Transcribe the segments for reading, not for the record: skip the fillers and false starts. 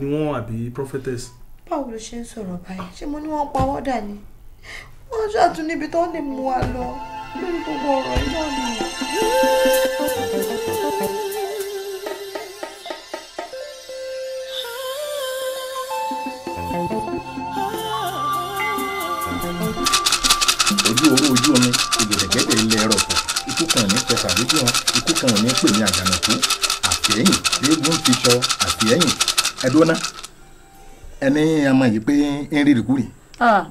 Ni wọ́n àbí prophetess. Báwo ló ṣe ń sọ̀rọ̀ báyìí? Ṣé mo ní wọ́n pa wọ́dà ni? Wọ́n ṣàtún níbi tó lè mú wa lọ lórí gbogbo ọ̀rọ̀ yìí náà ni. Ojú oró ojú omi ìgẹ̀dẹ̀gẹ̀dẹ̀ ilẹ̀ ẹ̀rọ̀fọ̀, ikú kan ò ní fẹsà lójú wọn, ikú kan ò ní pè ní àjànàkú, àfẹ́yìn eégún fi sọ àfẹ́yìn ẹ̀dọ́nà ẹni àmọ́ yìí pé ń rírì kúrì.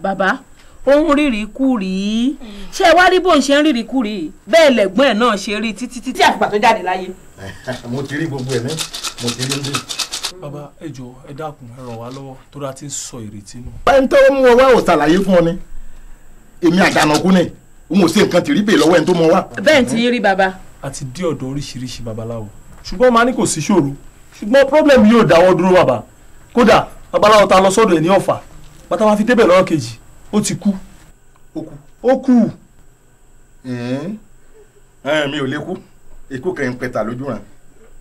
Bàbá ó ń rírì kúrì, ṣé ẹ wá rí bóun ṣe ń rírì kúrì bẹ́ẹ̀ lẹ̀gbọ́n ẹ̀ náà ṣe rí títí títí àfìgbà tó jáde láyé. Mo ti rí gbogbo ẹ̀ ní mo ti rí ń bí. Bàbá ẹ jọ̀ọ́ ẹ dákun ẹ ràn wá lọ́wọ́ torí a ti ń sọ ìrètí nù. Ẹni tó mú ọ wá ò ṣàlàyé fún ọ ni èmi àjànàkú ni n ò ṣe nǹkan tìrí bèè lọ́wọ́ ẹni tó mọ wá. Bẹ́ẹ̀ tí ń rí bàbá. A ti dé ọ̀dọ̀ oríṣiríṣi babaláwo ṣùgbọ́n máa ní kò sí ṣòro ṣùgbọ́n problem yóò dáwọ́ dúró bàbá, kódà babaláwo ta lọ sọ́dọ̀ ẹ̀ ní Ọ̀fà bàtà máa fi débẹ̀ lọ́wọ́ kejì ó ti kú. Ó kú. Mi ò lè kú, ikú kẹ́ ń pẹ̀tà lójú ràn,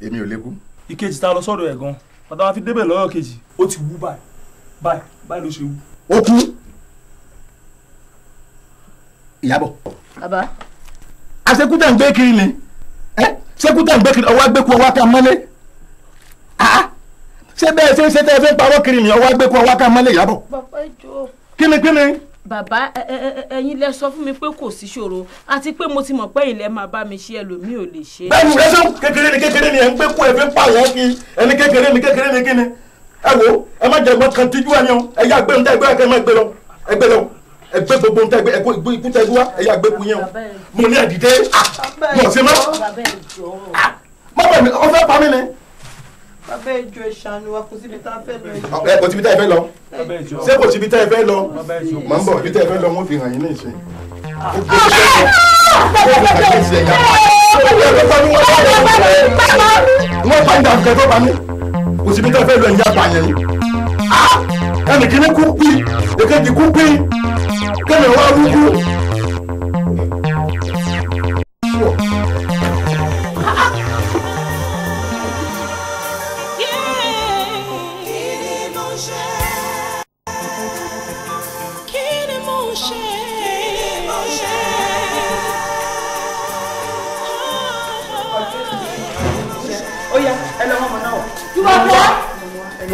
èmi ò lè kú. Ìkejì ta lọ sọ́dọ̀ ẹ̀ gan bàtà máa fi débẹ̀ lọ́wọ́ kejì ó ti wú báyìí báyìí báyìí ló ṣe wú. Ó kú. Ìyábọ̀. Bàbá. Àṣekútà ń gbé kiri ni ṣekútà ń gbé kiri ọwọ́ agbéku ọwọ́ ká mọ́lé, ṣé bẹ́ẹ̀ ṣe ń ṣe tẹ́ ẹ fẹ́ parọ́ kiri ni ọwọ́ agbéku ọwọ́ ká mọ́lé Ìyábọ̀. Bàbá ẹ jọ̀ọ́. Kíni kíni. Bàbá ẹ̀yin lẹ sọ fún mi pé kò sí ṣòro àti pé mo ti mọ̀ pé ilẹ̀ máa bá mi ṣe ẹlòmíì ò lè ṣe. Bẹ́ẹ̀ni ẹ ṣe kékeré ni kékeré ni ẹ ń gbé kú ẹ fi ń pààyàn kí ẹni kékeré ni kékeré ni kíni. Ẹ wo ẹ má jẹ ẹgbọn kan tíjú ẹni o, ẹ yá gbé ń tẹ ẹgbẹ́ ẹ má gbé lọ ẹ gbé lọ ẹ gbé gbogbo ń tẹ ẹgbẹ́ ikú tẹ ẹgbẹ́ wá ẹ yá gbé kú yẹn o. Mo ní ẹdìdé mo ṣe mọ. Má bẹ̀ mi ọ fẹ́ pa mí ni. Bàbá ẹ jọ̀ọ́ ẹ ṣàánú wa, kò síbi tá a fẹ́ lọ. Ẹ kò síbi tá ẹ fẹ́ lọ. Ṣé kò síbi tá ẹ fẹ́ lọ? Mọ̀ ń bọ̀ ibi tá ẹ fẹ́ lọ wọ́n fi hàn yín ní ìsìn. Wọ́n pa ìdàgbẹ́ tó pa mí. Kò síbi tá ẹ fẹ́ lọ ìyá àpàyàn yìí. Ẹnì kìíní kú pí, èkejì kú pí, kẹ́mi wá rúkú.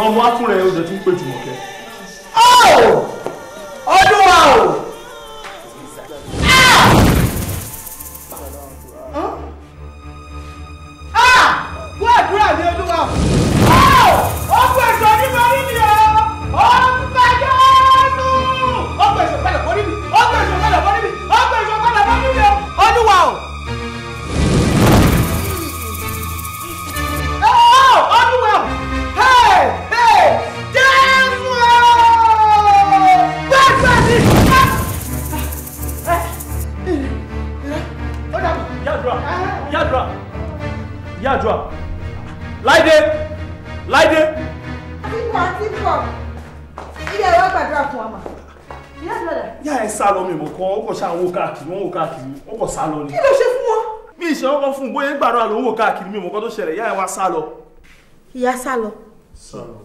Ọmọ akúnrẹ̀ ó jẹ́ tún pé Jùmọ̀kẹ́. Olúwa o! Gbọ́ àdúrà mi Olúwa o! Ó kú èso onímọ̀rí mi o! Ó ń bá Jésù! Ó kú èso padà bọ́ níbi! Ó kú èso padà bọ́ níbi! Ó kú èso padà bọ́ níbi o! Olúwa o! Olúwa o! Hey! Hey! Jésù o! Gbọ́ àdúrà mi! Yàdúrà! Yàdúrà! Yàdúrà! Láìdé! Láìdé! Àti bọ̀, ilé wa gbàdúrà fún wa mà. Ìyá àdúrà dà. Yá ẹ sá lọ mi mọ̀ kan, ó kàn ṣáà ń wò káàkiri, wọ́n wò káàkiri, ó kàn sá lọ ni. Kí ló ṣe fún wọn? Mi ìṣe wọn kan fún un, bóyá ń gbàdúrà ló ń wò káàkiri, mi mọ̀ kan tó ṣẹlẹ̀, yá ẹ wá sá lọ. Ìyá sá lọ. Sá lọ.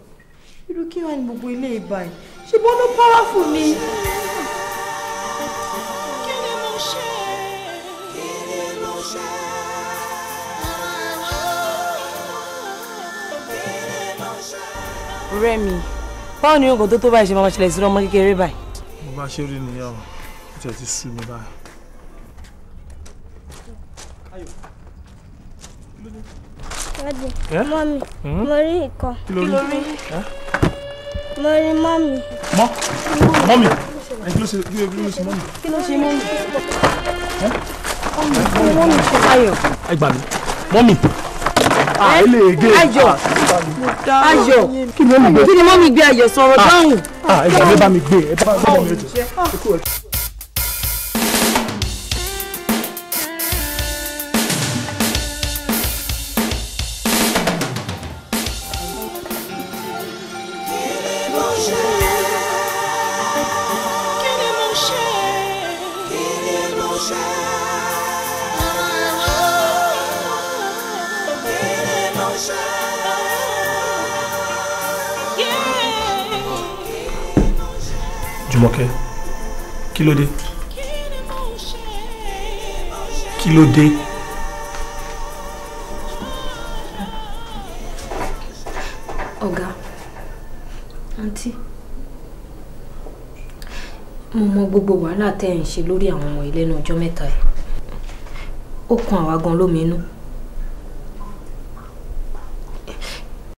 Irú kí wàá ní gbogbo ilé ìbá yìí? Ṣé bọ́n ló powerful ni? Kí ni mo ṣe? Kí ni mo ṣe? Ọ̀rẹ́ mi, báwo ni oògùn tó tó báyìí ṣe máa ṣẹlẹ̀ sí ọmọ kékeré báyìí? Mo bá ṣe rí nìyẹn o, ó tiẹ̀ ti sú mi báyìí. Daddy, mọ́mì, mo rí nǹkan. Kí ló rí? Mo rí mọ́mì. Mọ́ mọ́mì, ẹ kí ló ṣe mọ́mì? Kí ló ṣe mọ́mì? Mọ́mì ṣe Ayọ̀. Ẹ gbà mí, mọ́mì. Ayọ̀, Ayọ̀, kí ni mọ́mì gbé Ayọ̀ sọ̀rọ̀ dáhùn? Ẹ gbà mí, ẹ bá mi gbé, ẹ bá mi gbé. Kí ni mo ṣe? Kí ni mo ṣe? Kí ni mo ṣe? Jùmọ̀kẹ́, kí ló dé? Kí ló dé? Ọ̀gá, àǹtí, mo mọ gbogbo wàhálà tẹ́ ẹ̀ ń ṣe lórí àwọn ọmọ yìí lẹ́nu ọjọ́ mẹ́ta yìí. Ó kan àwa gan lómi inú.